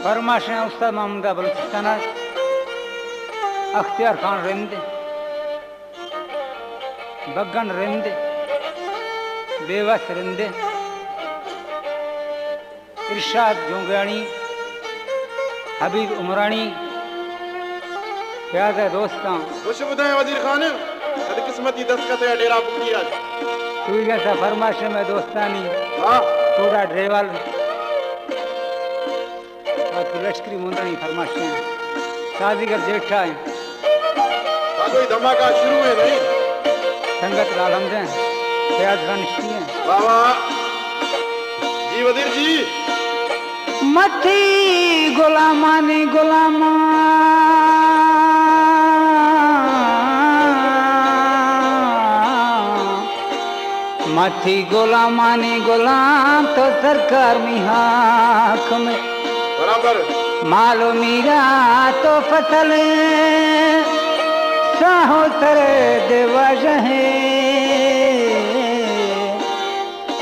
فرمائشیں استاد محمد بلوچستان ءَ اختیار خان رند، بگن رند، بیوس رند، ارشاد جونگیانی، حبیب عمرانی، پیادہ دوستاں۔ خوش بدائیں وزیر خان، بدقسمتی دستخط ءِ ڈیرہ بگٹی ءَ۔ توئی گسا فرمائش میں دوستانی۔ ہاں۔ توڑا ڈریول۔ تو لشکری مندانی فرمائش ہیں۔ سازی گر جیٹھا ہیں۔ سازوئی دھماکہ شروع ہے بھائی۔ سنگت لال حمد ہیں۔ فیاض خان اشتی ہیں۔ واہ واہ۔ جی وزیر جی۔ متی غلامانی غلاما، متی غلامانی غلام، تو سرکار می حاکم۔ برابر۔ مال و میرا تو فصل، ساہو سر دے واجہ ہے۔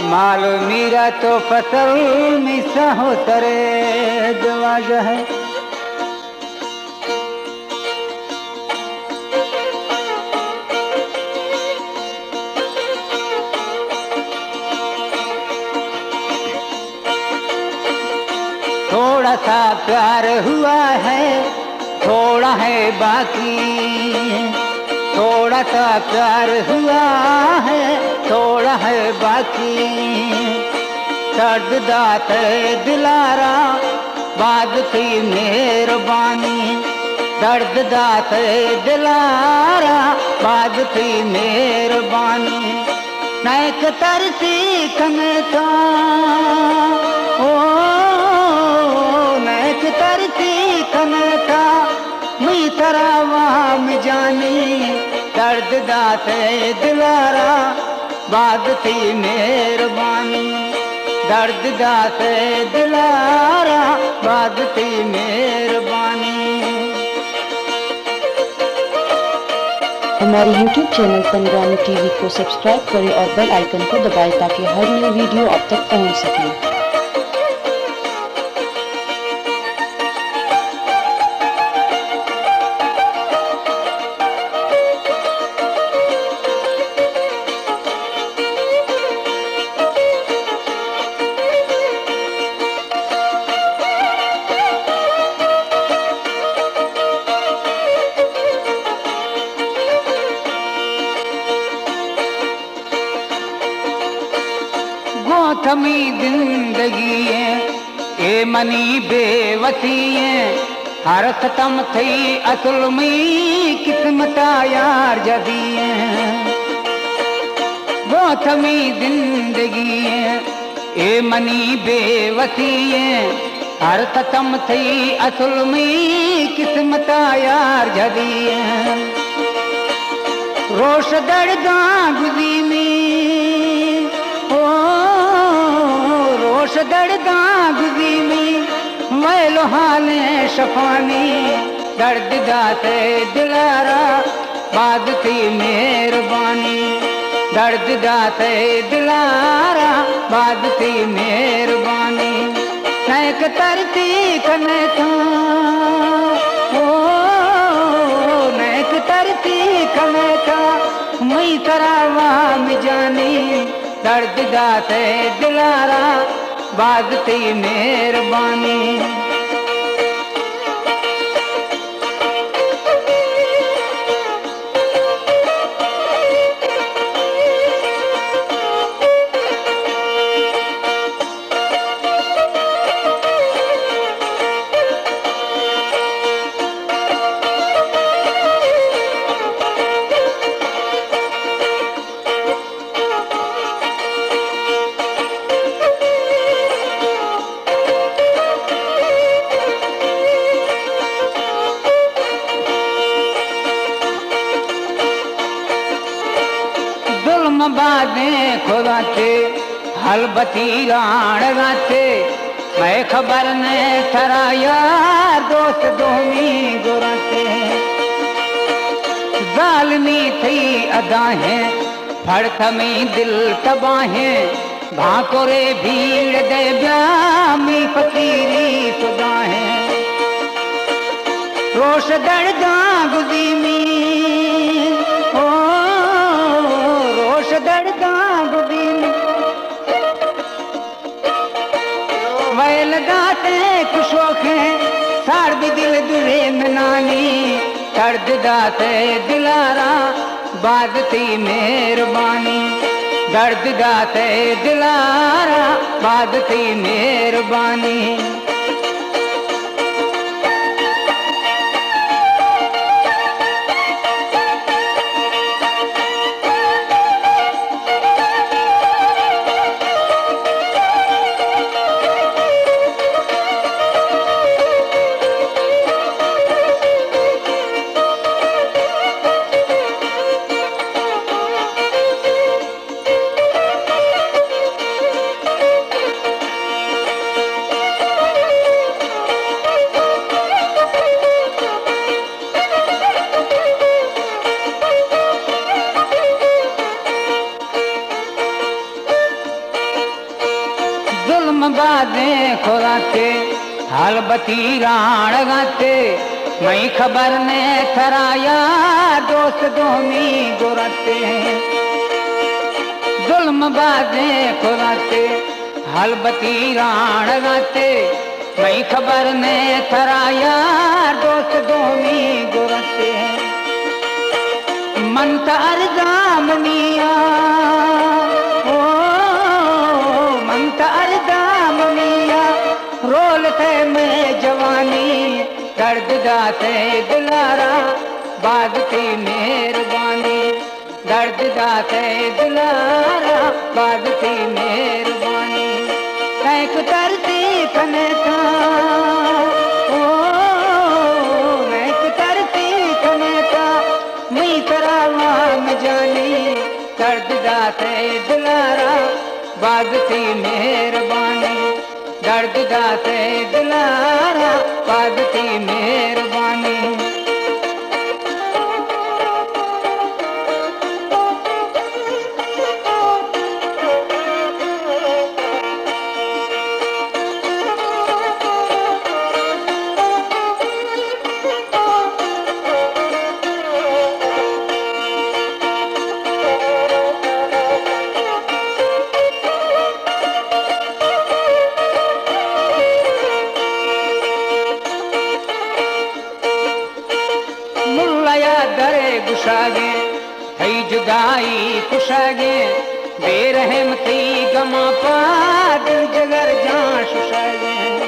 مال و میرا تو فصل، می ساہو سر دے واجہ ہے۔ تھوڑا سا پیار ہوا ہے، تھوڑا ہے باقی۔ تھوڑا سا پیار ہوا ہے، تھوڑا ہے باقی۔ درد دات دلارا، باز تئی مہربانی۔ درد دات دلارا، باز تئی مہربانی۔ نیک ترسی کنتا، او، نیک ترسی کنتا، می ترا وام جانی۔ درد دات دلارا، باز تئی مہربانی۔ درد دات دلارا، باز تئی مہربانی۔ ہمارے یوٹیوب چینل پنڈرامی ٹی وی کو سبسکرائب کریں اور بیل آئیکن کو دبائیں تاکہ ہر نئی ویڈیو آپ تک پہنچ سکے۔ گوں تمی زندگی ایں، اے منی بے وسی ایں، ہر ستم تئی اصل می قسمتا یار جدی ایں۔ گوں تمی زندگی ایں، اے منی بے وسی ایں، ہر ستم تئی اصل می قسمتا یار جدی ایں۔ روش دڑداں گزی می، او، روش دڑداں گزی می، ویل حالیں شفانی۔ درد دات دلارا، باز تئی مہربانی۔ درد دات دلارا، باز تئی مہربانی۔ نیک ترسی کنتا، او، نیک ترسی کنتا، می سرا وام جانی۔ درد دات دلارا، باز تئی مہربانی۔ ظلم بازیں کھوانتے، ہلبتی رانگانتے، مئے خبر نئے ترا یار دوست دومی گورانتے۔ ظالمی تئی ادائیں، پھڑ تمی دل تباہیں، بھانکورے بھیڑ دے بیا می فقیری صداہیں۔ روش درداں گزیمی، او، روش درداں گزیمی۔ ویل داتے کشوکیں، سار بی دل درے منانی، درد داتے دلارا، باز تئی مہربانی۔ درد داتے دلارا، باز تئی مہربانی۔ ظلم بازیں کھراتے، ہلبتی رانڑگاتے، مئی خبر نے ترا یار دوست دومی گورتے۔ ظلم بازیں کھراتے، ہلبتی رانڑگاتے، مئی خبر نے ترا یار دوست دومی گورتے۔ من تہ ارزا منی آ، او، من تہ ارزا منی آ، رول تہ مئے جوانی، درد داتے دلارا، باز تئی مہربانی۔ درد داتے دلارا، باز تئی مہربانی۔ کئیک ترسی کنے تا، او، کئیک ترسی کنے تا، مئی ترا وام جانی۔ درد داتے دلارا، باز تئی مہربانی۔ درد داتے دلارا، باز تئی مہربانی۔ ملا یا درے گشاگیں، تئی جدائی کشاگیں، بے رحم تئی گماں پا دل جگر جان ششاگیں۔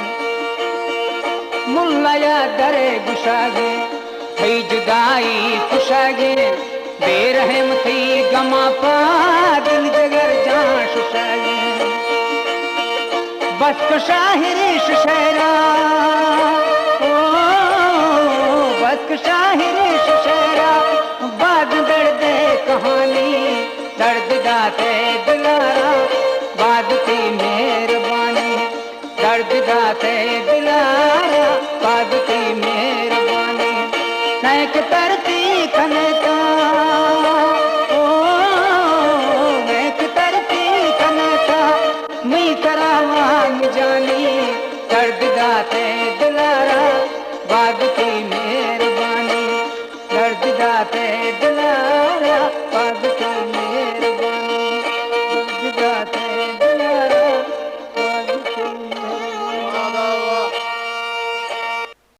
ملا یا درے گشاگیں، تئی جدائی کشاگیں، بے رحم تئی گماں پا دل جگر جان ششاگیں۔ بس کہ شاعری ششیرا، او، بس کہ شاعری ششیرا، باز درد کہانی، درد داتے دلارا، باز تئی مہربانی۔ درد داتے دلارا، باز تئی مہربانی۔ نئیک ترسی